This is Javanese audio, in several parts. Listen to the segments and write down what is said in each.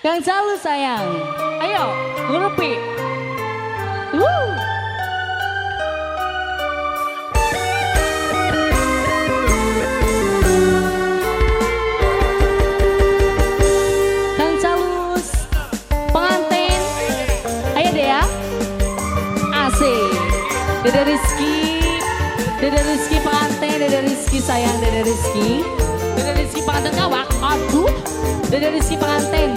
Kang Calus sayang. Ayo, ngurupi. Woo. Kang Calus pengantin. Ayo deh ya. Asik. Dede Rizky. Dede Rizky pengantin, Dede Rizky sayang, Dede Rizky. Dede Rizky pengantin kawak. Aduh. Dede Rizky pengantin.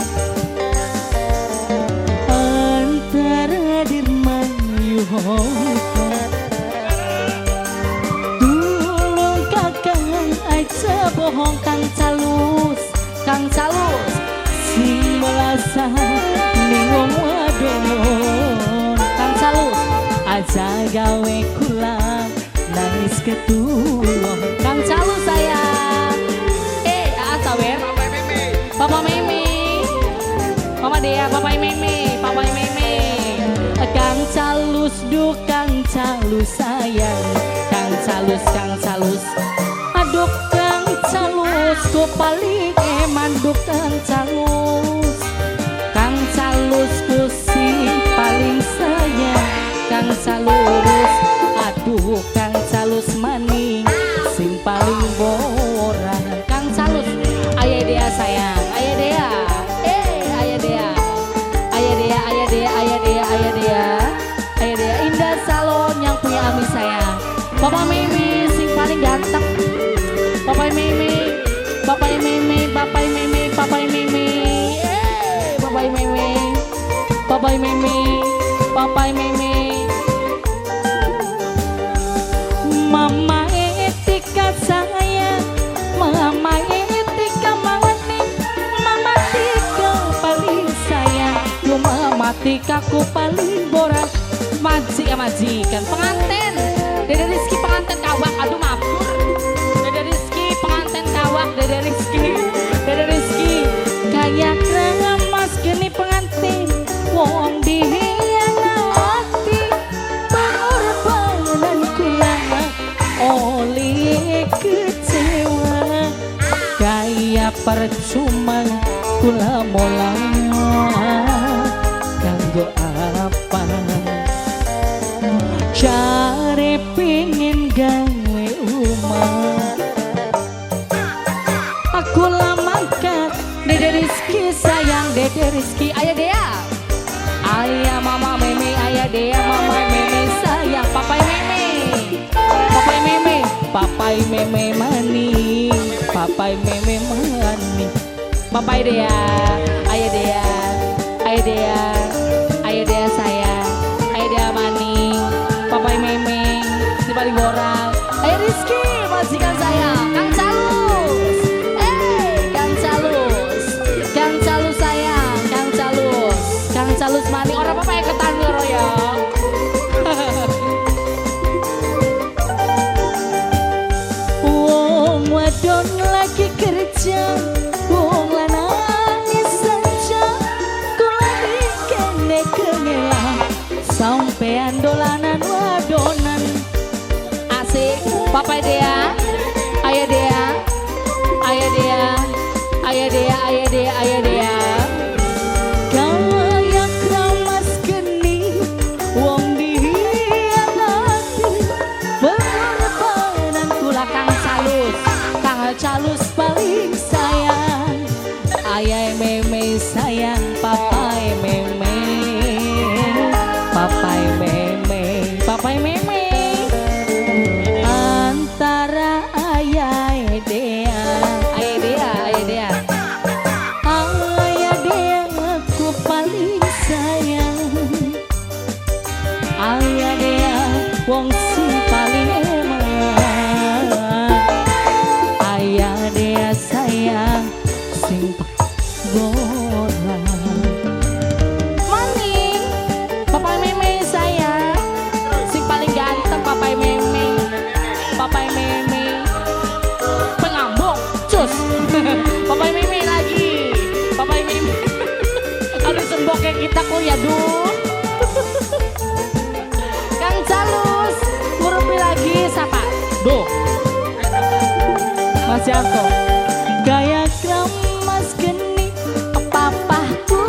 Antara dirmayu hongkong tulung kakang aja bohong Kang Calus, Kang Calus sing melasa ning wong wadon Kang Calus aja gawe kula nangis ketulung. Kang Calus sayang. Sawer. Papa Meme. Mama Dea, Papa Meme, Papa Meme. Kang Calus duh Kang Calus sayang, Kang Calus, Kang Calus, aduh Kang Calus ku paling eman duh Kang Calus. Kang Calus ku sing paling sayang, Kang Calus, aduh Kang Calus maning sing paling boran. Kang Calus, ayah Dea sayang, ayah Dea, ayah Dea, ayah Dea, ayah Dea, ayah Dea, ayah Dea, ayah Dea. Indah Salon yang punya Ami sayang. Papa Meme sing paling ganteng. Papa Meme, Papa Meme, Papa Meme, Papa Meme, Papa Meme, Papa Meme, Papa Meme. Mama etika sayang, mama etika maning, mama tika paling sayang, lu mama tika ku paling borak. Maji ya majikan pengantin. Dede Rizky pengantin kawak, aduh mabur. Dede Rizky pengantin kawak, Dede Rizky, Dede Rizky. Kayak kremas geni pengantin, wong dihianati, pengorbanan kula oleh kecewa. Kayak percuma kula mola, kanggo apa? Cari pingin gawe umah, aku mangkat. Dede Rizky sayang, Dede Rizky, ayah Dea, ayah Mama Meme, ayah Dea, Mama Meme sayang, Papai Meme, Papai Meme, Papai Meme maning, Papai Meme maning, Papai Dea, ayah Dea, ayah Dea, ayah Dea sayang, ayah Dea maning, Papai Meme, si paling boral, ayah Rizky, majikan saya, Kang Calus, Kang Calus, Kang Calus sayang, Kang Calus, Kang Calus maning, orang apa ya ketan ya. Wong wadon lagi kerja, wong lanang saja, kula kene kengelan, sampean dolanan wadonan. Asik, Papai Dea, ayah Dea, ayah Dea, ayah Dea, ayah Dea, ayah Dea. Kaya kramas geni, wong dihianati, pengorbanan kula. Kang Calus, Kang Calus paling sayang, ayah Meme sayang, papai Meme, papai Meme, Papai Meme. Antara ayah Dea, ayah Dea, ayah Dea, ayah Dea aku paling sayang, ayah Dea wong sing paling eman, ayah Dea sayang sing bola. Maning, Papai Meme sayang, sing paling ganteng Papai Meme, Papai Meme, pengambung, cus, Papai Meme lagi, Papai Meme, aduh semboknya kita kok ya duh. Kang Calus, ngurupi lagi siapa? Duh, Mas Yanto. Gaya kramas geni, papahku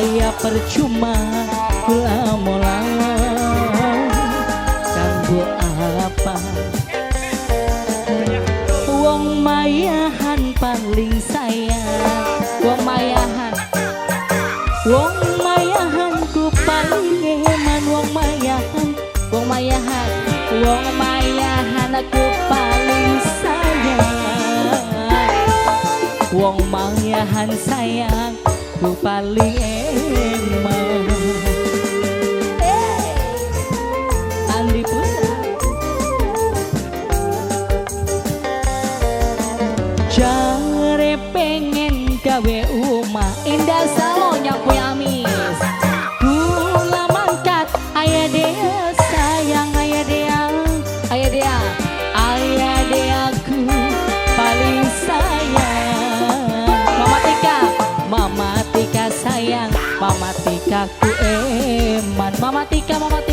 Aya percuma kula molang, kanggo apa? Wong mayahan paling sayang. Wong mayahan. Wong mayahan ku paling eman. Wong mayahan. Wong mayahan. Wong mayahan aku paling sayang. Wong mayahan sayang ku paling eman. Andi Putra. Jare pengen gawe umah. Indah Salon yang punya Amis. Kula mangkat, ayah dia sayang, ayah dia. Ayah Dea. Ayah dia ku paling sayang. Mama Tika. Mama Tika sayang, Mama Tika ku eman. Mama Tika, Mama Tika.